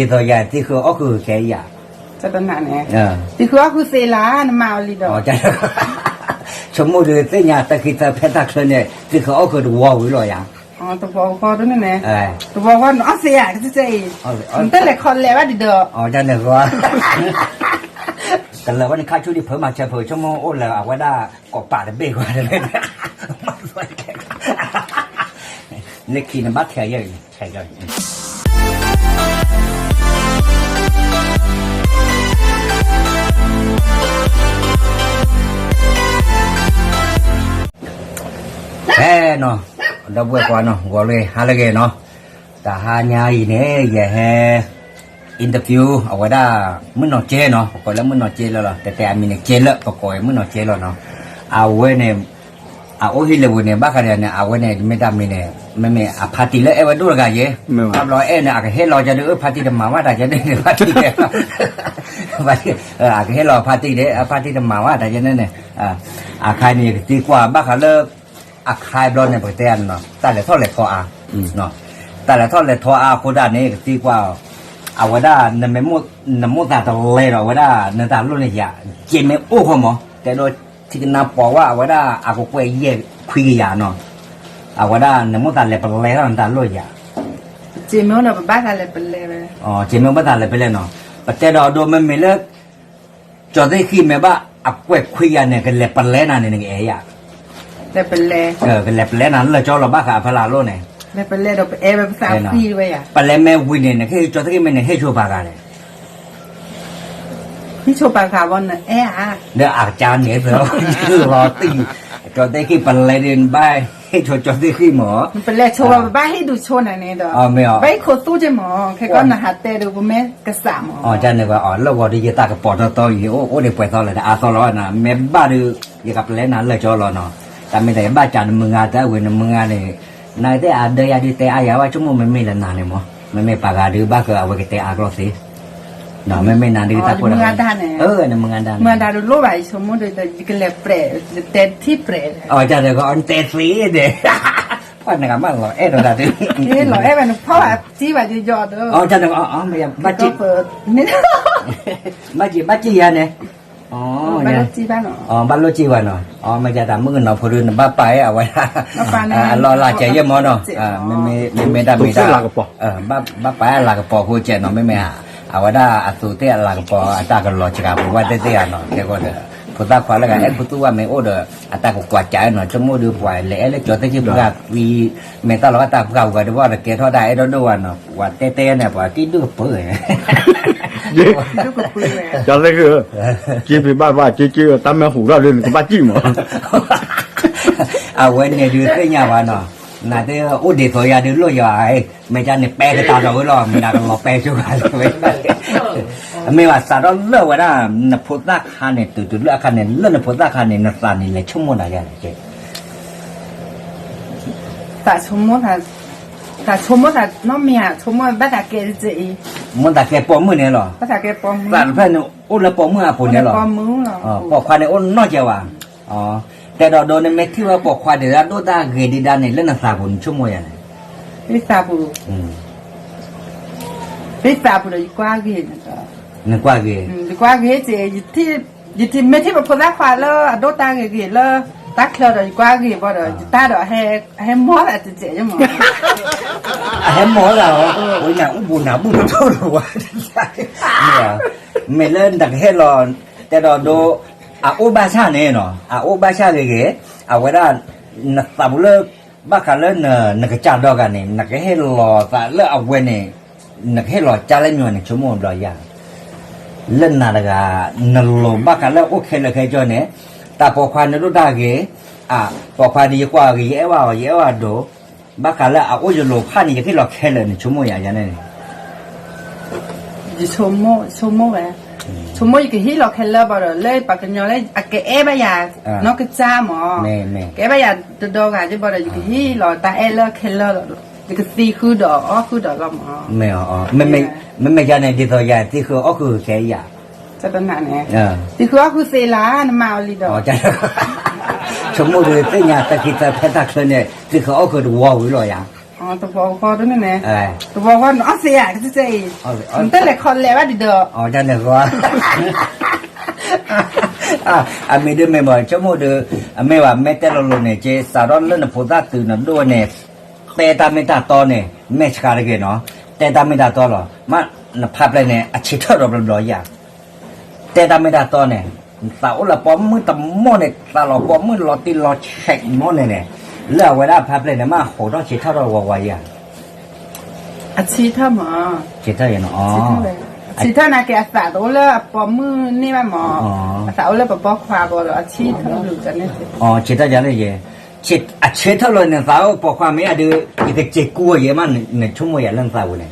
ဒ်သိးယၤ သံဃုာ်အီၣ်ဃုာ်ကဲယၤ, သံဃုာ်အီၣ်ဃုာ်သ့လၢ နမၤအီၤလံဒီး, ဆိကမိၣ်ဒုးသ့ၣ်ညါတၢ်ခံသၢဖဲတၢ်ချၢန့ၣ် သံဃုာ်အီၣ်ဃုာ်တဝီဝံၤလီၤယၤ, တဝီဃီဒ်န့ၣ်, တဝီဃီနအီၣ်သ့ဧါ ကစၢ်အံၤ, နတလဲၤခီလဲၤဘၣ်ဒံးဒီး, တၢ်န့ၣ်ဃီ တလၢၤဝဲန့ၣ်ခါဆူဒံးဖုမၤဆၢဖု ဆိကမိၣ်အိၣ်လၢအဝဲဒၣ်ကိးပာ်တဘ့ၣ်ဃီတဘ့ၣ်, လၢခံနဘၣ်ထဲးယဲၢ်, ဖဲနီၤ, ဒီပုၢ်ဝဲၢ်ကွၢ်နီၤ ဂီၤလၢဟါလၢအဂ့ၤနီၤ, တဟါညါအံၤန့ၣ် ယဟဲ interview အဝဲဒၣ် မုၢ်နီၢ်ကဲနီၤ, ပကိးလၢမုၢ်နီၢ်ကဲလၢလီၤ, တဲတဲအမံၤန့ၣ် ကဲလၢ ပကိးဝဲမုၢ်နီၢ်ကဲလီၤနီၤ, အဝဲန့ၣ် အအိၣ်ဟံၣ်လၢပူၤန့ၣ် ဘၣ်ဃးဒီးန့ၣ် အဝဲန့ၣ် မ့ၢ်တၢ်မံၤန့ၣ် မ့မ့ၢ်အဖါတံၢ်လၢအဲၣ်ဝဲဒိၣ်တဂၤယဲ, တဘျီအဲၣ်န့ၣ် အကဟ့ၣ်လီၤကဒီး ဖါတံၢ်တမၤဝဲတၢ်ကဲန့ၣ် ဖါတံၢ် အကဟ့ၣ်လီၤဖါတံၢ်ဒီး ဖါတံၢ်တမၤဝဲတၢ်ကဲန့ၣ်န့ၣ်, အခါန့ၣ် ယကသံကွၢ်ဘၣ်ဃးလၢ အခါဘျီန့ၣ် ပကတဲနီၤ တၢ်လဲၤထီၣ်လဲၤထီအါ, တၢ်လဲၤထီၣ်လဲၤထီအါအဃိဒၣ်န့ၣ် ကသံကွၢ် အဝဲဒၣ် နမိၢ်သးတလဲဒီး အဝဲဒၣ် နတၢ်လိၣ်န့ၣ်ယၤ က့မ့ၢ်အိၣ်ဃီမး တဲဒိးထံကနါပိာ်ဝဲ အဝဲဒၣ်အကကွဲၢ်ယဲၢ်ခွံကယၤနီၤ, အဝဲဒၣ် နမိၢ်သးလဲၤပလဲထီၣ်နတၢ်လိၣ်ယၤ, က့မ့ၢ်အိၣ်ဒီးပဘၣ်သးလဲၤပလဲဝဲ, က့မ့ၢ်အိၣ်ဘၣ်သးလဲၤပလဲနီၤ, ပတဲဒီးဒိမ့မ့ၢ်လၢ ကၠီၤသ့ၣ်ဃံၣ်မ့ၢ်ဘၣ်အကွဲၢ်ခွံကယၤန့ၣ် ကလဲၤပလဲနၤန့ၣ် နကအဲၣ်ယၤ, ကလဲၤပလဲနၤလၢာ်ကၠီလီၤ ဘၣ်ဃးအဖီလာ်လိၣ်န့ၣ်, ပလဲမ့ၢ်ဝံၤန့ၣ် နကဟ့ၣ်ကၠီၤသ့ၣ်ဃံၣ်မ့ၢ်န့ၣ် ဟ့ၣ်ဆိပာ်ဂၤန့ၣ် ဟ့ၣ်ဆိပာ်ဂၤဘၣ်နအဲၣ်ဧါ, ဒီးအကါန့ၣ် လီၤတံၢ်, ကၠီၤသ့ၣ်ဃံၣ်ပလဲဒီး နဘၣ်ဟ့ၣ်ဆိကၠီၤသ့ၣ်ဃံၣ်မး, ပလဲဆိဘၣ် ပဘၣ်ဟ့ၣ်ဒုးဆိနၤန့ၣ်ဒီး, ဘၣ်ဟ့ၣ်ခိၣ်သူက့မး, ခဲကီနဟးတဲဒုး ပမ့ၢ်ကစၢ်မး, န့ၣ် လၢဂီၤဒီးယတၢ်ကပီၤတီတီအံၤ အိၣ်ဒံးပှဲၤသီလၢၤ တအါသီလီၤနၤ မ့ၢ်ဘၣ်ဒီး ယကပလဲနၤလၢာ်ကၠီလီၤနီၤ, တၢ်မ့ၢ်တၢ်ယဘၣ်ကးနမုၢ်ဂၤတၢ်ဝံၤ နမုၢ်ဂၤန့ၣ်, နသ့ၣ်အဒၢယၤဒုးတဲအါယၤဘၣ် ဆိကမိၣ်မ့မ့ၢ်လၢနၤန့ၣ်မး, မ့မ့ၢ်ပှၤဂၤဒုးဘၣ်ဃးအဝဲကတဲအါကျီသ့, မ့မ့ၢ်နၤဒုးတၢ်ဖိတၢ်, နမုၢ်ဂၤတၢ်န့ၣ်, နမုၢ်ဂၤတၢ်န့ၣ် ယကလဲၤပြဲး ယတဲထံၣ်ပြဲး, နတဲသ့ဒဲး, ပှၤနဂၤမးလီၤအဲၣ်ဒီးတၢ်ဒုး, လီၤအဲၣ်ဘၣ်နဖီၣ်ဘၣ်စံဘၣ်ယီၤဒီး, ဘၣ်စံး ဘၣ်စံးယၤန့ၣ်, ဘၣ်လိၣ်စံဘၣ်နီၤ, မ့ၢ်ယတၢ်မုၣ်ကနီၤဖိဒုး နဘၣ်ပာ်အဲၣ်အဝဲဒၣ်, အလီၢ်လၢ်ကဲယဲၢ်မးနီၤ, မ့မ့ၢ်တၢ်မ့ၢ်တၢ်, ဘၣ်ပာ်အဲၣ်လၤကပီၤဖိကဲနီၤ မ့မ့ၢ်, အဝဲဒၣ်အသူးသ့ၣ်အလၤကပီၤ အတၢ်ကလီၤစှၤပဝဲသ့ၣ်သ့ၣ်ဧါနီၤ တဲဃီဒီး, ဖိသၣ်ခွါလၢဂၤအဲၣ်ဖိသူၣ်ဝဲမ့ၢ်အိၣ်ဒီး, အတၢ်ကကွၢ်ကးနီၤ ဆိကမိၣ်ဒီးပှၤလဲၤအဲၣ်လၢကၠီသ့ၣ်က့ၢ်ပှၤသံ, မ့ၢ်တၢ်လီၤဘၣ်တၢ်ပှၢ်ပှၤတဘၣ်ဒီးကဲထီၣ်တၢ်အဲၣ်ဒိၣ်ဒိၣ်ဝဲနီၤ ပှၤတဲတဲန့ၣ် ပှၤကံၣ်ဒိၣ်ကပၢၢ်, ကၠီသ့ၣ်က့ၢ်, က့ၢ်ဖံးဘၣ်ဘၣ်က့ၢ်က့ၢ်တၢ်မ့ၢ်ဟူးထီၣ်ဒီးနကဘၣ်ကံၣ်မး, အဝဲန့ၣ်ဒုးသ့ၣ်ညါဘၣ်နီၤ, နသ့ၣ်အိၣ်ဒ်သိးယၤဒုးလိၣ်ယၤ, မ့ၢ်ကန့ၣ်ပဲကတၢ်ဒီးဝဲလီၤ မ့ၢ်နကလီၤပဲဆိဂၤလီၤဝဲ, မ့ၢ်ဘၣ်စးထီၣ်လၢာ်ဝဲဒၣ်, နဖိသၣ်ခါန့ၣ်တုၤတုၤလၢအခါန့ၣ် လၢနဖိသၣ်ခါန့ၣ် နသးန့ၣ်လဲၤဆိကမိၣ်နၤယၤန့ၣ် သးဆိကမိၣ်သးနီတမံၤဧါ, ဆိကမိၣ်ဘၣ်သးကဲအံၤ, မိၣ်သးကဲပိာ်မုၣ်န့ၣ်လီၤ, သးတဖျၢၣ်န့ၣ်အိၣ်လၢပိာ်မုၣ်အပူၤန့ၣ်လီၤ, ပိာ်ခွါန့ၣ်အိၣ်နီၢ်ကဲဝဲ, တဲဒီးဒိနမ့ၢ်ထံၣ်ဝဲပိာ်ခွါဒံးဒၣ်ဒိၣ်တၢ်ဂ့ၤဒံးဒၣ်န့ၣ် လၢနသးပူၤနဆိကမိၣ်ယၤန့ၣ်, သးပူၤ, သးပူၤဒီးယကွၢ်ဂ့ၤ, နကွၢ်ဂ့ၤ, ယကွၢ်ဂ့ၤက့ ယတမ့ၢ်ထံၣ်ပဖိသၣ်ခွါလၢအဒိၣ်တၢ်ဂ့ၤဂ့ၤလၢ, တၢ်ချၢဒီးယကွၢ်ဂ့ၤဘၣ်ဒီး ယတၢ်ဒီး, အဟဲမီၢ်သးတစဲးယမး, အဟဲမီၢ်သးလီၤ, အိၣ်ညါအိၣ်ဘူးနၤဘူးတထီၣ်လီၤဝဲ, မ့ၢ်လၢနကဟ့ၣ်လီၤ, တဲဒီးဒိ, အအိၣ်ဘၣ်ဆၣ်န့ၣ်နီၤ အအိၣ်ဘၣ်ဆၣ်ဂ့ၤဂ့ၤ, အဝဲဒၣ်, နသးပူၤလၢ, ဘၣ်ဃးလၢနကစၢ်ဒီဂၤန့ၣ် နကဟ့ၣ်လီၤသးလၢအဝဲန့ၣ်, နကဟ့ၣ်လီၤကၢ်လၢမ့ၢ်န့ၣ် ဆိကမိၣ်ဘျီယၤ, လၢနၤတဂၤ, နလိၤဘၣ်ဃးလၢအအိၣ်ခဲလၢာ်ခဲဆ့န့ၣ်, တၢ်ပိာ်ခွါန့ၣ်ဒိၣ်တၢ်ဂ့ၤ, အပိာ်ခွါန့ၣ်ယကွၢ်ဂ့ၤ ယအဲၣ်ဝဲအီၤ ယအဲၣ်ဝဲအဒိၣ်, ဘၣ်ဃးလၢအအိၣ်ယလိၤဖးန့ၣ် ယကဟ့ၣ်လီၤခဲလၢာ်န့ၣ် ဆိကမိၣ်ယၤန့ၣ် ယဆိကမိၣ်ဝဲ, ဆိကမိၣ်ယကဟ့ၣ်လီၤခဲလၢာ်ဘၣ်ဒီး လၢပှၤကညီလၢအကအဲၣ်ဘၣ်ယၤ, နီၢ်ကစၢ်မး, ကအဲၣ်ဘၣ်ယၤတဒီဂၤက့ဘၣ်ဒီး ယကဟ့ၣ်လီၤတၢ်အဲၣ်လၢခဲလၢာ်, ယကသံဃုာ်ဒီးအီၣ်ဃုာ်ဒီးလီၤမး, မ့မ့ၢ်ယၤန့ၣ် ဒ်သိးယၤသံဃုာ်အီၣ်ဃုာ်ကဲယၤ, သံဃုာ်အီၣ်ဃုာ်သ့လၢ နမၤအီၤလံဒီး, ဆိကမိၣ်ဒုးသ့ၣ်ညါတၢ်ခံသၢဖဲတၢ်ချၢန့ၣ် သံဃုာ်အီၣ်ဃုာ်တဝီဝံၤလီၤယၤ သဝီဃီတန့ၣ်န့ၣ်, သဝီဃီနအီၣ်သ့ဧါ ကစဲအံၤ, နတလဲၤခီလဲၤဘၣ်ဒံးဒီး, တၢ်လဲၤဃီ, အမ့ၢ်ဒ်မ့ၢ်ဘၣ် ဆိကမိၣ်ဒီး, အမ့ၢ်ဘၣ် မ့ၢ်တဲလိၤလိၤန့ၣ် က့ စးထီၣ်လၢနဖိသၣ်သုးနဒိၣ်ဝဲန့ၣ်, တဲတၢ်မ့ၢ်တၢ်တီန့ၣ်, မဲာ်ဆှးတဂ့ၤနီၤ, တဲတၢ်မ့ၢ်တၢ်တီလီၤ, မ့ၢ်နဖါပျဲၢ်န့ၣ် အဆံးထၢၣ်ဒီးဘျီဘျီယၤ တဲတၢ်မ့ၢ်တၢ်တီန့ၣ်, သးအိၣ်လၢပိာ်မုၣ်တမီၢ်န့ၣ် သးလီၤပိာ်မုၣ်လီၤတံၢ်လီၤဆဲးမီၢ်န့ၣ်န့ၣ်, လၢအဝဲဒၣ်ဖါပျဲၢ်န့ၣ် မ့ၢ်ဟိးထီၣ်ဆံးထၢၣ်ထီၣ်ဝးဝးယၤ, အဆံးထၢၣ်မး, ဆံးထၢၣ်ယၤနီၤ, အဆံးထၢၣ်နာ်က့ အသးတအိၣ်လၢအပိာ်မုၣ်န့ၣ်ဘၣ်မး, အသးအိၣ်လၢပပိာ်ခွါဘၣ်ဒီး အဆံးထၢၣ်လၢန့ၣ်, ဆံးထၢၣ်ယၤန့ၣ်ယဲ, အဆံးထၢၣ်လၢနသးအိၣ်ပိာ်ခွါမ့ၢ်အဒုး, ယကစဲးကူဝဲယဲမး နဆိကမိၣ်ယၤလၢနသးပူၤန့ၣ်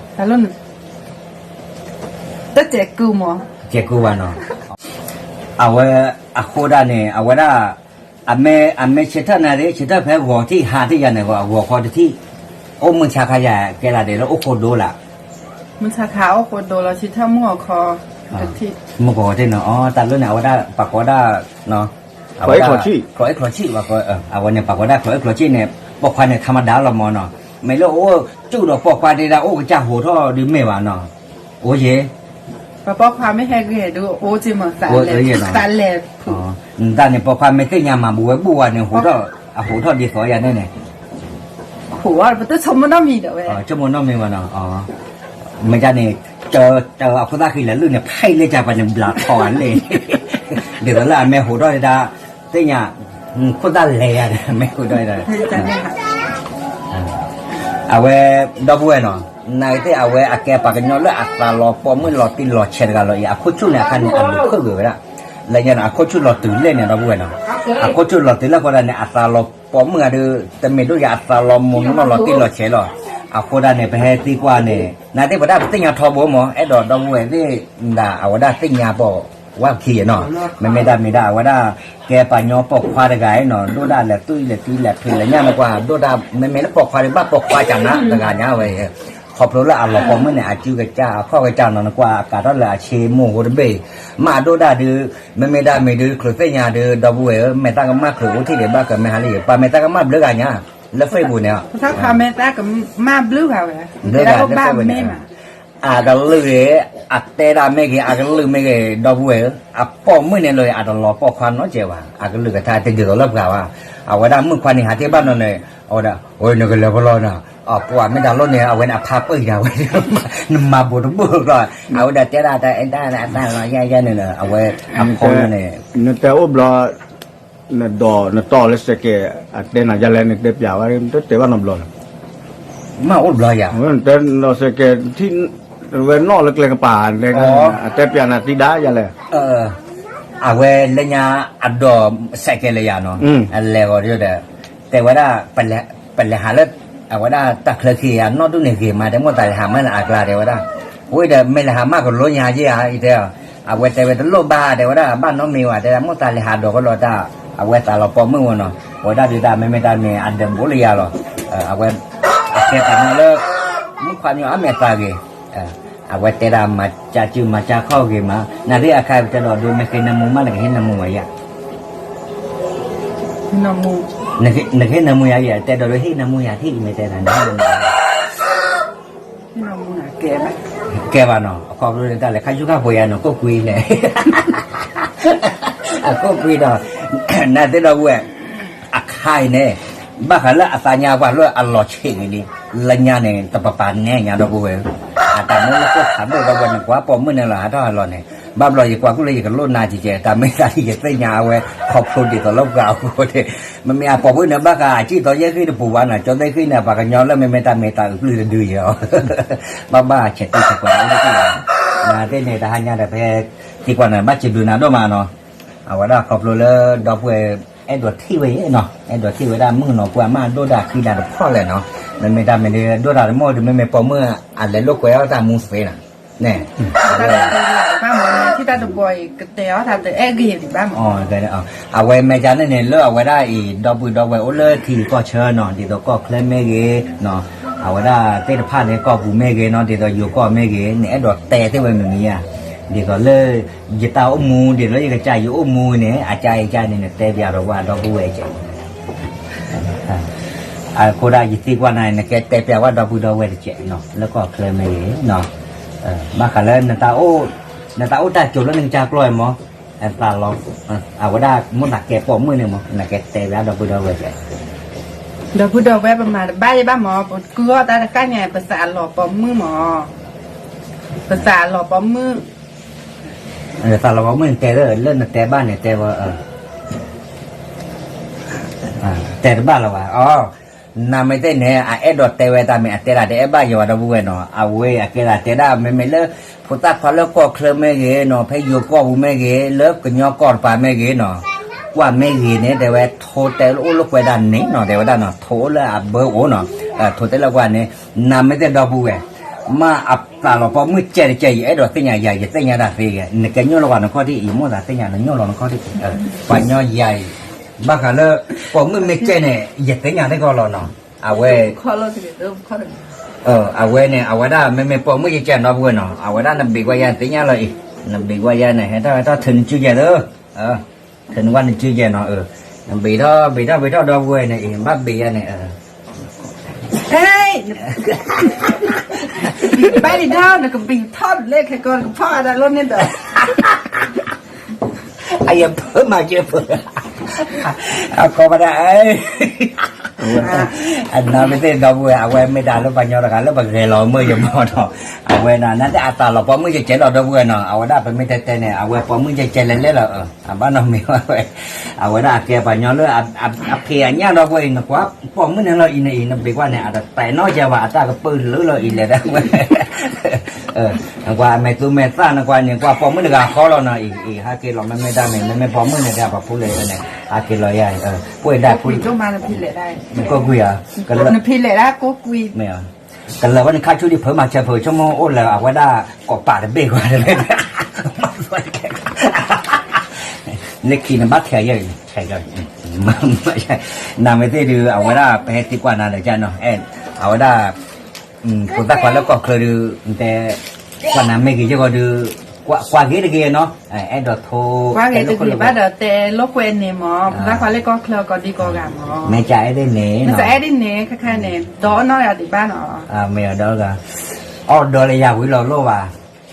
တစဲးကူမး, စဲးကူဘၣ်နီၤ, အဝဲ, အဃိဒၣ်န့ၣ် အဝဲဒၣ်, အမ့ၢ်ဆံးထၢၣ်နၤဒ် ဆံးထၢၣ်ဖဲဂီၤထံးဟးထံးယၤန့ၣ်ဂီၤ အဂီၤခီတထံၣ်, အိၣ်မုၢ်ဆါခါယၤကဲလၢဒဲးလၢအိၣ်ဃိဒိလၢ မုၢ်ဆါခါအိၣ်ဃိဒိလီၤ ဆံးထၢၣ်မုၢ်ဂီၤခီ, တထံၣ်, မုၢ်ဂီၤခီတထံၣ်နီၤ, အတၢ်လၢန့ၣ် အဝဲဒၣ်ပှၤကိးဒၣ်, ချီးအ့ၣ်ချီးဆံၣ်, အဝဲန့ၣ် ပှၤကိးဒၣ်ချီးအ့ၣ်ချီးဆံၣ်န့ၣ်, ပိာ်ခွါန့ၣ် ထါမဒါလီၤမးနီၤ, မ့ၢ်လၢအိၣ်စူၣ်ဒီးပိာ်ခွါဒ်ဒၣ်အိၣ်ကစၢ်ဟိးထီၣ်ဒုးမ့ၢ်ဘၣ်နီၤ, အိၣ်ယဲ ပပိာ်ခွါမ့ၢ်ဟဲဂ့ၤဒုးအိၣ်က့ၤမး, သးလဲၤ, နတၢ်န့ၣ် ပိာ်ခွါမ့ၢ်သ့ၣ်ညါမၤဘူးဝဲဘူးဝဲန့ၣ် ဟိးထီၣ်, အဟိးထီၣ်ဒ်သိးယၤန့ၣ်န့ၣ်, ဟိးပတဆိကမိၣ်နီတမံၤဒီးဝဲ, ဆိကမိၣ်နီတမံၤဘၣ်နီၤ, မ့ၢ်ဒ်န့ၣ်, အခိၣ်သၣ်ဃံလၤလုၢ်န့ၣ် ဖဲလၢကပၤန့ၣ် ဘျးထီၣ်ဂၤလဲၣ်, ဒ်သိးလၢအမ့ၢ်ဟိးထီၣ်ဒ်ဒၣ်, သ့ၣ်ညါ, ခိၣ်သၣ်လဲၤယၤန့ၣ် မ့ၢ်ဟိးထီၣ်ဒ်ဒၣ် အဝဲ, ဒီပုၢ်ဝဲၢ်နီၤ, နာ်က့သ့ၣ် အဝဲအကဲပှၤကညီလၢအသးလီၤပိာ်မုၣ်လီၤတံၢ်လီၤဆဲးတဂၤလီၤအံၤ အခိၣ်ဆူၣ်န့ၣ် အခါန့ၣ် အလူၤခၢၣ်ဂ့ၤဝဲဒၣ်, လၢညါန့ၣ် အခိၣ်ဆူၣ်လီၤတုၤလဲၣ်န့ၣ် ဒီပုၢ်ဝဲၢ်နီၤ, အခိၣ်ဆူၣ်လီၤတုၤလၢဃိဒၣ်န့ၣ် အသးလီၤပိာ်မုၣ်ဂၤဒီး တမ့ၢ်ဒိၣ်ယၤအသးလီၤမိၢ်နီၢ်လီၤတံၢ်လီၤဆဲးလီၤ, အဃိဒၣ်န့ၣ် ပဟဲသံကွၢ်န့ၣ် နာ်က့သ့ၣ်ပတၢ်ပသ့ၣ်ညါထီဘိမး အဲၣ်ဒိးဒီပုၢ်ဝဲၢ်သ့ၣ်, ဒၣ်အဝဲဒၣ်သ့ၣ်ညါပိာ်ဝဲခံနီၤ, မ့မ့ၢ်တၢ်မ့ၢ်ဒၣ်အဝဲဒၣ်, ကဲပှၤကညီပိာ်ခွါတဂၤအံၤနီၤ ဒိၣ်ဒၣ်လဲၤသွံၣ်လဲၤသံလဲၤဖံးလဲၤညၣ်နကွၢ် ဒိၣ်ဒၣ် မ့မ့ၢ်လၢပိာ်ခွါဒံးဘၣ်ပိာ်ခွါကနၤတဂၤညါဝဲ, ခီဖျိလၢအလီၤပိာ်မုၣ်န့ၣ် အစုကစၢ်အခီၣ်ကစၢ်နီၤ နကွၢ်အကးထီၣ်လၢအဆ့မိၢ်ဟိတဘ့ၣ်, မ့ၢ်အဒိၣ်ဒၣ်ဒုး, မ့မ့ၢ်တၢ်မ့ၢ်ဒုး ချုးသ့ၣ်ညါဒုး ဒီပုၢ်ဝဲၢ်ဧၢ မဲာ်သၣ်ကမၣ်ချုးအိၣ်ထံၣ်ဒံးဘၣ်ကမ့ၢ်ဟါလၢယပှၤမဲာ်သၣ်ကမၣ်ဘျုးဂၤညါ, လၢ Facebook န့ၣ် မဲာ်သၣ်ကမၣ်ဘျုးဂၤဝဲ, ဘျုးဂၤလၢ Facebook န့ၣ် အကလုၢ်ဂ့ၤ, အတဲဒၣ်မ့ၢ်ဂ့ၤ အကလုၢ်မ့ၢ်ဂ့ၤ ဒီပုၢ်ဝဲၢ်ဧၢ, အပိာ်မုၣ်န့ၣ်လီၤ အတလီၤပိာ်ခွါနီတစဲးဘၣ်, အကလုၢ်ကထါတဒ်သိးလၢပှၤဘၣ်, အဝဲဒၣ်မုၣ်ခွါန့ၣ် ဟးတ့ၢ်ဘၣ်နီၤန့ၣ်, အဝဲဒၣ် နကလဲၤဖဲလဲၣ်နီၤ, အပှၤမ့ၢ်တၢ်လီၢ်န့ၣ် အဝဲန့ၣ်အဖါပၢၢ်အံၤဒၣ်ဝဲ, နမၤဘူးတဘူးကျီၢ်, အဝဲဒၣ်တဲဒၣ်တၢ်အဲၣ်တၢ်လၢအတၢ်လီၤယဲၢ်ယဲၢ်န့ၣ်လီၤ, အဝဲအဖိန့ၣ် နတဲအိၣ်ဘျီ နဒိးနတီၢ်လၢစဲးကဲး အတဲနၤယၤလဲၣ် နတဲပျးဝဲ နတတဲဘၣ်နီတဘျီလီၤ, မ့ၢ်အိၣ်ဘျီယၤ, နတဲစဲးကဲး ထံၣ်ဝဲနီၣ်လၢကျဲကပၤ, အတဲပျးနၤသံဒၣ်ယၤလဲၣ်, အဝဲလၢညါအဒိးစဲးကဲးလၢယၤနီၤ, အလဲၤဂီၤဒီး တဲဝဲဒၣ် ပလဲၤဟးလၢ အဝဲဒၣ်တၢ်ချၢခံဂၤ နီၢ်ဒူၣ်န့ၣ်ဂ့ၤမး တဲမိၢ်သးလဲၤဟးမးလၢအကျါတဲဝဲဒၣ်, ဝံၤဒီးမ့ၢ်လဲၤဟးမးကလိညါယဲၢ်ဧါ ယတဲ, အဝဲတဲဝဲတလိၣ်ဘၣ်တဲဝဲဒၣ် ဘၣ်နီတမံၤဝဲ တဲဒၣ်မိၢ်သးလဲၤဟးဒိးကဒီးတၢ်, အဝဲသးလီၤပိာ်မုၣ်ဝဲနီၤ, ဝဲဒၣ်ဒုးတၢ်မ့မ့ၢ်တၢ်မ့ၢ်အဒၢးဘူးလၢယၤလီၤ, အဝဲ အကဲပှၤကညီလၢ မုၣ်ခွါမ့ၢ်အီၣ်မ့ၢ်အသးဂ့ၤ, အဝဲတဲဒၣ်မၤကၢ်စုမၤကၢ်ခီၣ်ဂ့ၤမး, နာ်သ့ၣ်အခါပတဲဒီးဒိးမ့ၢ်ဃ့နၢမူမး နကဟ့ၣ်နၢမူဝဲယၤ နကဟ့ၣ်နၢမူယၤယဲၢ် တဲဒီးဒိးဟ့ၣ်နၢမူယၤထံၣ် မ့ၢ်တဲနၤန့ၣ် ကဲဘၣ်နီၤ အခီဖျိလၢတၢ်လဲၤခါဆူၣ်ခါဖိးယၤနီၤ ကိၣ်ကွံန့ၣ် အကိၣ်ကွံဒီး နသ့ၣ်ဒီပုၢ်ဝဲၢ် အခါအံၤန့ၣ် ဘၣ်ဃးလၢအသးညါပှၤလၢအလီၤဆံးဂ့ၤလံ လၢညါန့ၣ် တပပာ်နဲၣ်ညါဒီပုၢ်ဝဲၢ်ဧၢ, အတၢ်မ့ၢ်လၢကိၣ်ခးဒိၣ်ဒီပုၢ်ဝဲၢ်န့ၣ် ကွၢ်ပိာ်မုၣ်န့ၣ်လီၤ ဟးထီၣ်ဟးလီၤန့ၣ် ဘၣ်ဘျီယကွၢ်ကူၣ်လၢယကလိၣ်နၤကကဲ တၢ်မ့ၢ်သးလံယသ့ၣ်ညါအဝဲ ခီဖျိဒ်သိးလၢပှၤအဃိန့ၣ် မ့မ့ၢ်အပိာ်မုၣ်န့ၣ် ဘၣ်ဃးအစံၣ်သီယဲၢ်ဃံတပူၤဘၣ်နီၤ ကၠီသ့ၣ်ဃံန့ၣ် ပှၤကညီလၢမ့မ့ၢ်တၢ်မ့ၢ်တၢ်အုးပျုၢ်တဒုယဲၢ်အီၤ ဘၣ်ဘၣ်ဆဲးတံၢ်ဆဲးပှၤအိၣ်တ့ၢ်လီၤ နသ့ၣ်န့ၣ် တဟါညါဒီး ဖဲသံကွၢ်န့ၣ် ဘၣ်စံးဘျုးနၤဒိၣ်မးနီၤ အဝဲဒၣ်ခီဖျိလၢဒီပုၢ်ဝဲၢ် အဲၣ်ဒိးထံၣ်ဝဲယဲၢ်နီၤ အဲၣ်ဒိးထံၣ်ဝဲဒၣ်မုၣ်ကနီၤပှၤမးဒိၣ်ဒၣ်ဃံဒၣ်တဖျီၣ်လဲၣ်နီၤ မ့မ့ၢ်တၢ်မ့ၢ်ဒ်ဒိၣ်တၢ်တမီၣ်ဒီး မ့မ့ၢ်ပိာ်မုၣ်အလဲၤလိာ်ကွဲအီၣ်တၢ်မူသ့နီၤ န့ၣ် ဘၣ်မ့ၢ်ထံၣ်တၢ်တဘီအံၤ ကတဲအီၣ်တၢ်တအဲၣ်ဂ့ၤဒံးဘၣ်မး အဝဲမဲာ်ကၠါန့ၣ်န့ၣ် လၢအဝဲဒၣ်အံၤ ဒီပုၢ်ဒီဝဲၢ်အိၣ်လၢထံဂုၤကီၢ်ဆၢနီၤ ဒ်သိးကီၢ်ချၢမ့ၢ်ဂ့ၤ အဝဲဒၣ်သ့ၣ်တဖၣ်န့ၣ် ကီၢ်ပူၤမ့ၢ်ဂ့ၤနီၤ ဒ်သိးယိၤကီၢ်မ့ၢ်ဂ့ၤ နအဲၣ်ဒိးတဲသ့ၣ်ဝဲမ့ၢ်မ့ၢ်ဧါ ဒ်သိးလၢ ယတၢ်အိၣ်မူ ဒ်သိးလၢယကစၢ်ယအိၣ်မူန့ၣ် အကၢ်အံၤကၢ်န့ၣ် နတဲပျးဒီးပှၤဒီပုၢ်ဝဲၢ်ကဲ အဃိဒၣ်ယသံကွၢ်နၤ နကဲတဲပျးဝဲဒီပုၢ်ဒီဝဲၢ်တကဲးနီၤ လၢကီၢ်ချၢမ့ၢ်ဂ့ၤနီၤ, ဘၣ်ဃးလၢ နတၢ်အိၣ်တၢ်ကိးလၢနကစၢ်ကျီၢ်အံၤမး, အဝဲဒၣ်မိၣ်သးကဲပိာ်မုၣ်န့ၣ်မး နကဲတဲပျးဒီပုၢ်ဒီဝဲၢ်တကဲး. ဒီပုၢ်ဒီဝဲၢ် ပမၤတဘၣ်ယဲဘၣ်မး ပကုၢ်အီၣ်တၢ်တဃၣ်ညါ ပသးလီၤပိာ်မုၣ်မး, ပသးလီၤပိာ်မုၣ် သးလီၤပိာ်မုၣ်န့ၣ်တဲလၢ လၢနတဲဘၣ်န့ၣ်တဲဝဲ တဲတဘၣ်လၢၤဘၣ်အီၤ, နမ့ၢ်သ့ၣ်န့ၣ် အအဲၣ်ဒိးတဲဝဲတၢ်မ့ၢ် အတဲဒၣ်တအဲၣ်ဘၣ်ယဲဘၣ်ဒီပုၢ်ဝဲၢ်နီၤ, အဝဲအကဲဒၣ်တဲဒၣ် မ့မ့ၢ်လၢ ဖိသၣ်ခွါလၢကီၢ်ချၢမ့ၢ်ဂ့ၤနီၤ ဖဲယိၤကီၢ်ပူၤမ့ၢ်ဂ့ၤ လၢကညီကီၢ်တပၤမ့ၢ်ဂ့ၤနီၤ, ကွၢ်မ့ၢ်ဂ့ၤန့ၣ် တဲဝဲထိတဲအိၣ်လၢကွဲဒၣ်န့ၣ်နီၤ တဲဝဲဒၣ်နီၤ ထိအိၣ်လၢအဘၢအိၣ်နီၤ, ထိတဲလၢကွၢ်န့ၣ်, နမ့ၢ်သ့ၣ်ဒီပုၢ်ဝဲၢ် မ့ၢ်အသးလီၤပိာ်မုၣ်ကဲတကဲး ယအဲၣ်ဒိးသ့ၣ်ညါယၤ ယသ့ၣ်ညါတၢ်သ့ဂ့ၤ နကဲညိၣ်လီၤကွၢ်နခီၣ်ထံး ယမိၣ်သးသ့ၣ်ညါ နညိၣ်လီၤနခီၣ်ထံး, ပှၤညီယၤအံၤ, ဘၣ်ဃးလၢ ပိာ်မုၣ်မ့ၢ်ကဲန့ၣ် ယသ့ၣ်ညါတကီၢ်လီၤနီၤ, အဝဲ အဝဲန့ၣ် အဝဲဒၣ်မ့မ့ၢ်ပိာ်မုၣ်ယကဲနီၤပုၢ်ဝဲၢ်နီၤ အဝဲဒၣ်နဘ့ၣ်ကွၢ်ယၤသ့ၣ်ညါလီၤအံၤ, နဘ့ၣ်ကွၢ်ယၤန့ၣ် ဟဲထီၣ်ဟဲထီၣ်ထုးနစုယဲၢ်သၢ ထုးနကွၢ်နစုယဲၢ်နီၤ, နဘ့ၣ်ထီၣ်ဘ့ၣ်ထီၣ်ဘ့ၣ်ထီၣ်ဒီပုၢ်ဝဲၢ်န့ၣ်အံၤ ဘၣ်ဘ့ၣ်ယၤန့ၣ်, ဟဲ, ဘၣ်လံဒီး နကဘ့ၣ်ထီၣ်လၢခဲကီၢ် နကဖီၣ်အါဒၣ်လီၤန့ၣ်ဒီး အယဖၢမၤကဲဖၢ, အကိးဘၣ်ဒၣ်, အနမ့ၢ်သ့ၣ်ဒီပုၢ်ဝဲၢ် အဝဲမ့ၢ်တၢ်လၢပှၤညီတဂၤလၢပဂဲၤလီၤမ့ၢ်ယမီၢ်ဒီး, အဝဲဒၣ် နသ့ၣ်အသးလီၤပိာ်မုၣ်ကဲကဲလီၤဒီပုၢ်ဝဲၢ်နီၤ အဝဲဒၣ်ပမ့ၢ်တဲတဲန့ၣ် အဝဲပိာ်မုၣ်ကဲကဲလဲၤလဲၤလီၤ, အဘၣ်နီတမံၤဝဲ, အဝဲဒၣ်အကဲပှၤညီလၢ အဖံးအညၣ်ဒီပုၢ်ဝဲၢ်အံၤ နကွၢ်ပိာ်မုၣ်န့ၣ်လီၤအံၤန့ၣ်အံၤ နဘ့ၣ်ကွၢ်န့ၣ် အတတဲနီၢ်ကဲဘၣ် အတၢ်ကပၢၢ်လၢလီၤအံၤလဲၤဒၣ်ဝဲ နကွၢ်အမဲာ်သူမဲာ်သၣ် နကွၢ်န့ၣ် ကွၢ်ပိာ်မုၣ်တဂၤဃီလီၤနီၤအံၤ အံၤ ဟဲက့ၤလီၤမ့မ့ၢ်တၢ်မ့ၢ် မ့မ့ၢ်ပိာ်မုၣ်န့ၣ် တၢ်ပှၤဖိလဲၣ်န့ၣ် ဟဲက့ၤလီၤယၤအံၤ ပှ့ၤဒၣ်ကွံ နကိးကွံာ်ဧါ, နဖံးလဲၣ်ဒၣ်ကိးကွံာ်, ကလၢၤဝဲန့ၣ် ခါဆူဒံးဖုးမၤစၢၤဖုးဆိကမိၣ်အိၣ်လၢအဝဲဒၣ်ကိးပာ်တဘ့ၣ်ဝဲ လၢခံနဘၣ်ထဲးယဲၢ်, နမ့ၢ်သ့ၣ်ဒုး အဝဲဒၣ်ပဟဲသံကွၢ်နၤဒီးကနီၤ, အဝဲဒၣ် ဖိသၣ်ခွါလၢကီၢ်ချၢဒုး နတဲ ကွၢ်နၤမ့ၢ်ဂ့ၤယဲၢ်ဂီၤဒုး ကွၢ်ဂ့ၤတဂ့ၤနီၤ, အဲၣ်ဒိးထိ ကွၢ်ဂ့ၤတဂ့ၤဘၣ်ဒီးတဲလိာ်ကွဲန့ၣ်မး ဖိသၣ်ခွါလၢကီၢ်ချၢကိးဒံကိးဂၤမး, မ့ၢ်ကအဲၣ်ဒ်န့ၣ်, မ့ၢ်ကအဲၣ်ဒ်န့ၣ် ခဲခဲန့ၣ် ဒီးနီၢ်ဂၤဒံးဘၣ်နီၤ, မ့ၢ်ဒီး အီၣ်ဒီးလၢယၤဝံၤလီၤလိၣ်ဘၣ်,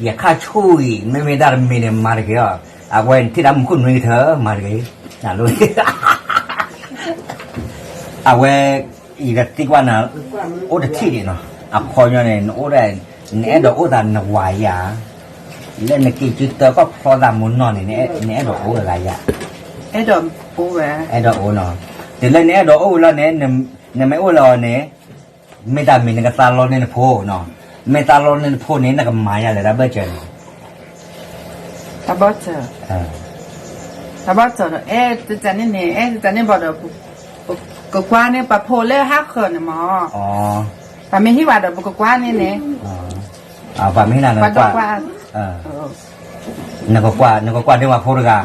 ယခါဆူၣ်အံၤ မ့မ့ၢ်တၢ်တမံၤန့ၣ် မၤတဂ့ၤအီၤ, အဝဲထံၣ်တၢ်မုာ်ခိၣ်နွံကထၢ မၤတဂ့ၤ, အဝဲ အံၤဒီးသံကွၢ်နၤ အိၣ်တထံၣ်ဒံးနီၤ, အခီပညီန့ၣ် နအိၣ်ဒၣ် နအဲၣ်ဒိးအိၣ်သးနဝၤယၤ, လၢနက့ၤစုတၢကီၢ်ဖျီသးမူနီၢ်န့ၣ် နအဲၣ်ဒိးအိၣ်ဝဲဂၤယၤ, အဲၣ်ဒိးအိၣ်ဝဲ, အဲၣ်ဒိးအိၣ်နီၤ, တုၤလၢနအဲၣ်ဒိးအိၣ်ဝံၤလီၤန့ၣ် နမ့ၢ်အိၣ်လၢအီၤန့ၣ် မ့ၢ်တၢ်မံၤနကသးလီန့ၢ်နဖိနီၤ, မ့ၢ်သးလီန့ၢ်နဖိန့ၣ် နကမၤယၤလဲၣ်တၢ်ဘၢၣ်စၢၤန့ၣ် တၢ်ဘၢၣ်စၢၤ, တၢ်ဘၢၣ်စၢၤဒီး အဲၣ်တၢ်န့ၣ်န့ၣ် အဲၣ်တၢ်န့ၣ်ဘၣ်ဒီး ကကွၢ်န့ၢ်ပှၤဖိလၢဟးဃၢၤန့ၣ်မး, ပှၤမ့ၢ်ဟံၣ်ဝဲဒီး ပကကွၢ်န့ၢ်န့ၣ်, ပှၤမ့ၢ်ဟံၣ်နၤ နကကွၢ်, နကကွၢ် နကကွၢ်န့ၢ်ပှၤဖိတဂၤ,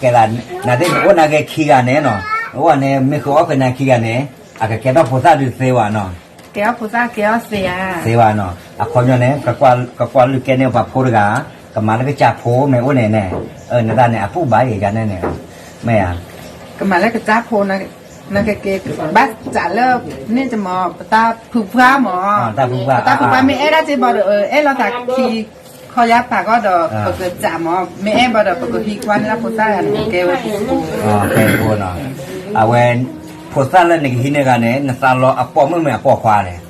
ကဲဒၣ် နသ့ၣ်နအိၣ်နၤက့ၤခံဂၤန့ၣ်နီၤ, အိၣ်န့ၣ် မ့ၢ်ဃုအီၣ်ဃုနၤခံဂၤန့ၣ် အကကဲထီၣ်ဖိသၣ်ဒုးသ့ဝဲနီၤ ကဲအီၣ်ဖိသၣ်ကဲအီၣ်သ့ဧါ, သ့ဝဲနီၤ, အခီပညီန့ၣ် ကကွၢ်လုၢ်ကဲန့ၢ်ပှၤဖိတဂၤ, ကမၤလၢကစၢ်ဖိမ့ၢ်အိၣ်န့ၣ်န့ၣ်, နတၢ်န့ၣ် အပူၤဘၣ်ယဲၢ်ယၤန့ၣ်န့ၣ်, မ့ၢ်ဧါ, ကမၤလၢကစၢ်ဖိ, နကက့ၤ ဘၣ်စးလၢ န့ၣ်တမး ပတၢ်ဖုပှၢ်မး, ပတၢ်ဖုပှၢ်မ့ၢ်အဲၣ်ဒၣ်စ့ၢ်ဘၣ်ဒီး အဲၣ်လိာ်သးခံ ခီယါပာ်ကီၢ်ဒီး ပကစးမး, မ့ၢ်အဲၣ်ဘၣ်ဒီး ပကဟံးကွၢ်န့ၢ်ဒၣ်ဖိသၣ်ဂၤန့ၣ် ကဲဝဲ, ကဲဖိနီၤ, အဝဲ ဖိသၣ်လၢနကဟံးန့ၢ်ဂၤန့ၣ် နသးလီအပိာ်မုၣ်မ့ၢ်အပိာ်ခွါလဲၣ်,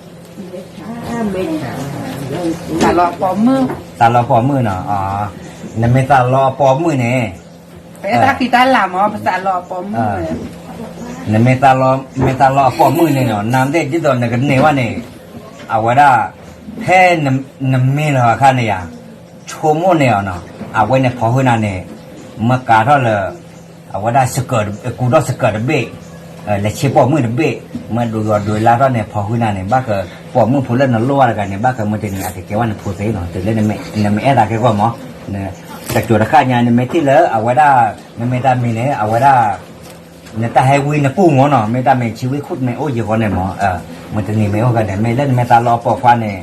သးလီအပိာ်မုၣ်, သးလီအပိာ်မုၣ်နီၤ, နမ့ၢ်သးလီအပိာ်မုၣ်န့ၣ် ပအဲၣ်တၢ်ဃံတၢ်လၤမး ပသးလီအပိာ်မုၣ်, နမ့ၢ်သးလီ မ့ၢ်သးလီအပိာ်မုၣ်န့ၣ်နီၤ နမ့ၢ်ဒ်သိးနကန့ၢ်ဝဲန့ၣ်, အဝဲဒၣ် ဖဲ နမ့ၢ်လီၤအခါန့ၣ်ယါ, ဆိကမိၣ်န့ၢ်အီၤနီၤ, အဝဲန့ၣ်ဖီၣ်ဟုၣ်နၤန့ၣ်, မ့ၢ်ကၤထီၣ်လၢ အဝဲဒၣ် ကူဒီၣ်စကၢးတဘ့ၣ်, လဲၤဆ့ပိာ်မုၣ်တဘ့ၣ်, မ့ၢ်ဒိးဂီၤဒိးလါထီၣ်န့ၣ် ဖီၣ်ဟုၣ်နၤန့ၣ် ဘၣ်က ပိာ်မုၣ်ဖိလၢနလိၣ်ဘၣ်တဂၤန့ၣ် ဘၣ်ကမ့ၢ်တနံၤအကကဲဝဲနဖိသ့နီၤ, တုၤလၢနမ့ၢ်အဲၣ်သးကဲကီၢ်မး, တစိၤတဃၣ်ညါ နမ့ၢ်ထံၣ်လၢအဝဲဒၣ် မ့မ့ၢ်တၢ်မံၤန့ၣ် အဝဲဒၣ် နတၢ်ဟဲဝံနပူၢ်မးနီၤ, မ့ၢ်တၢ်မ့ၢ်ဆံဝံခိၣ်မ့ၢ်အိၣ်ယံာ်ဃီန့ၣ်မး, မ့ၢ်တနံၤမ့ၢ်အိၣ်ဂၤန့ၣ် မ့ၢ်လၢနမ့ၢ်သးလီအပိာ်ခွါန့ၣ်,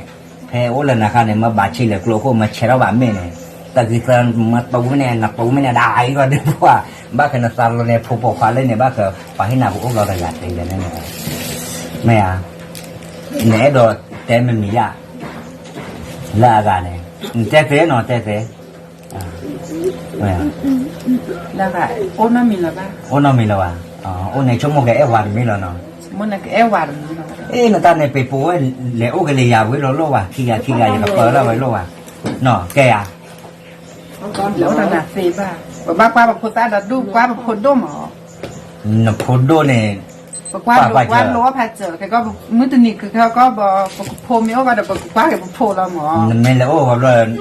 ဖဲအိၣ်လၢနခါန့ၣ် မ့ၢ်ဘၣ်ဆံးလၢကျိခိၣ် မ့ၢ်ဆဲးထီၣ်ဘၣ်မ့ၢ်န့ၣ်, တၢ်ဂ့ၤသၢ မ့ၢ်တူၢ်မ့ၢ်န့ၣ် နတူၢ်မ့ၢ်န့ၣ် ဒ်အံၤကီးဒ်ပှၤ, ဘၣ်ကနသးလီန့ၣ် ဖိပိာ်ခွါလၢန့ၣ် ဘၣ်ကပှၤဟ့ၣ်နၤကအိၣ်လီၤတဂၤသ့လဲၣ်န့ၣ်, မ့ၢ်ဧါ, နအဲၣ်ဒိးတဲမမံၤယါ, လၢအဂၤန့ၣ်, နတဲသ့နီၤ တဲသ့, အိၣ်နီတမံၤလၢၤဘၣ်, အိၣ်န့ၣ်ဆိကမိၣ်ကအဲၣ်ဝၤတမံၤလီၤနီၤ, အ့ၣ် နတၢ်န့ၣ် ပပူၤဝဲလဲၤအိၣ်ကလံၤယၤဝံၤလီၤလိၣ်ဘၣ်, ခံဂၤခံဂၤ ယကပၢလီၤဝဲလိၣ်ဘၣ်, နီၤ ကဲယၤ ပဘၣ်ကွၢ်ပဖိသၣ်ဒီးဒူၣ်ကွၢ်ပဖိဒိၣ်မး, နဖိဒိၣ်န့ၣ်, ပကွၢ်လိာ်အီၣ်ဖးစၢၤ ခဲကီၢ်မုၢ်တနံၤ ခဲကီၢ်ဘီ ပဖိမ့ၢ်အိၣ်ဘၣ်ဒီး ပကကွၢ်က့ၤပဖိလီၤမး, နမ့ၢ်လဲၤအိၣ်ဝဲဘျီ,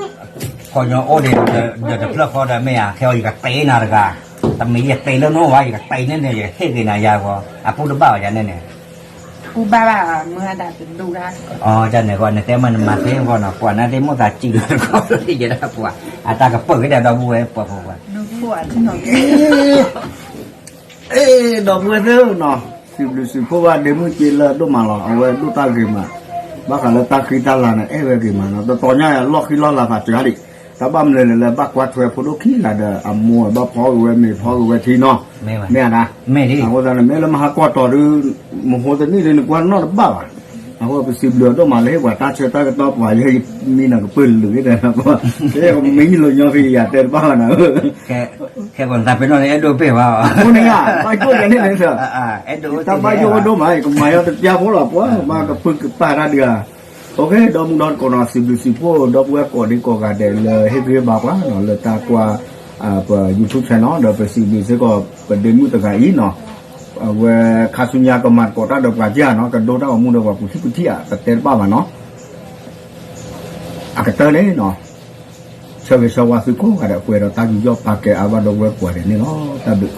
ခီညီအိၣ်ဒီးတဖျၢၣ်ဃီဒီးမ့ၢ်ဧါ, ခဲအီၤယကတဲနၤတဂၤ, တမ့ၢ်ယတဲလၢနအိၣ်ဘၣ် ယကတဲန့ၣ်န့ၣ် ယကဟ့ၣ်က့ၤနၤယၤဂီၤ, အပူၤတဘၣ်အီၤယၤန့ၣ်န့ၣ် ပူၤဘၣ်ဘၣ်မုၢ်အဒၣ်တဒူၣ်ဒၣ်, အီၤန့ၣ်ဂီၢ် နတဲမ့ၢ်နမၤသ့ဂီၢ်နီၤ ပှၤနာ်သ့ၣ်မိၣ်သးစံးလီၤတခီလၢယဲဒၣ်ပှၤ, အတၢ်ကပၢၢ်က့ၤဒီးဒီပုၢ်ဝဲၢ်ပှၤပှၤပှၤ အ့ ဒီပုၢ်ဝဲၢ်သ့ၣ်နီၤ, စံးဘျုးစံးဖှိၣ်ဘၣ်ဒ့မုၣ်က့လၢအဒိၣ်မးလီၤ, အဝဲဒိၣ်တၢ်ဂ့ၤမး, ဘၣ်ဃးလၢတၢ်ဃံတၢ်လၤန့ၣ် အဲၣ်ဝဲဂ့ၤမးနီၤ, တတီၤညါလီၢ်ဃံလီၢ်လၤသးစှၤဒံး, တၢ်ဘၣ်မနုၤလဲၣ်လၢဘၣ်ကွၢ်ထွဲဖိဒိၣ်ခံဂၤဒီး အမိၢ်ဘၣ်ဖီဂ့ၤဝဲမ့ၤဖီဂ့ၤဝဲထံနီၤ, မ့ၢ်ဧါ, အဃိသတးန့ၣ် မ့ၢ်လၢမဟါကီၢ်တီၤဒုး, မဟိတနံၣ်ဒုး နကွၢ်နီၣ်တဘၣ်ဘၣ်, အဃိပစံးဘျုးအဒိၣ်မးလၢဟ့ၣ်ပှၤတၢ်ဆၢတၢ်ကတီၢ်ပှၤယဲ မံနၤကပၢၢ်လၢာ်က့ၤဒီး, မံလိာ်ညီဖံးယၤတဲတဘၣ်ဘၣ်နၤ, ခဲကိးနသးပ့ၤနီၣ်န့ၣ် အဲၣ်ဒိးပ့ၢ်ဝဲ, အိၣ်န့ၣ်ယါ, ဘၣ်ယိၣ်ယၤန့ၣ်န့ၣ်, တၢ်ဘၣ်ယိၣ်အိၣ်ဒိၣ်မး ယကမၤယီၤတပျၢ်ဖိလီၤ ပှၤမၤကပုၢ်ကပၤတၢ်ဒုးဧါ, ဒီမုၢ်ဒီတကိးနီၤ စံးဘျုးစံးဖှိၣ် ဒီပုၢ်ဝဲၢ်ကိးဒံကိးဂၤဒဲးလၢဟ့ၣ်ဂံၢ်ဘါပှၤနီၤ လၢတၢ်ကွၢ် ပ YouTube channel ဒီးပစံးဘျုးစ့ၢ်ကီး ပဒ့မုၣ်တဂၤအံၤနီၤ, အဝဲခါဆူညါကမၤသကိးတၢ်ဒီးပှၤကၢ်နီၤ ကဒိတၢ်ဂီၤမူဒီးပှၤကူၤထံကူၤထံဧါ ပတဲတဘၣ်ဘၣ်နီၤ, အကတၢၢ်န့ၣ်နီၤ, ဆၢဂ့ၤဆၢဝါသုကိးဂၤဒဲး ပှဲၤဒီးတၢ်ယူးယီၣ်ပာ်ကဲအါဘၣ်ဒီပုၢ်ဝဲၢ်ကိးဂၤဒဲးန့ၣ်လီၤ. တၢ်ဘျုး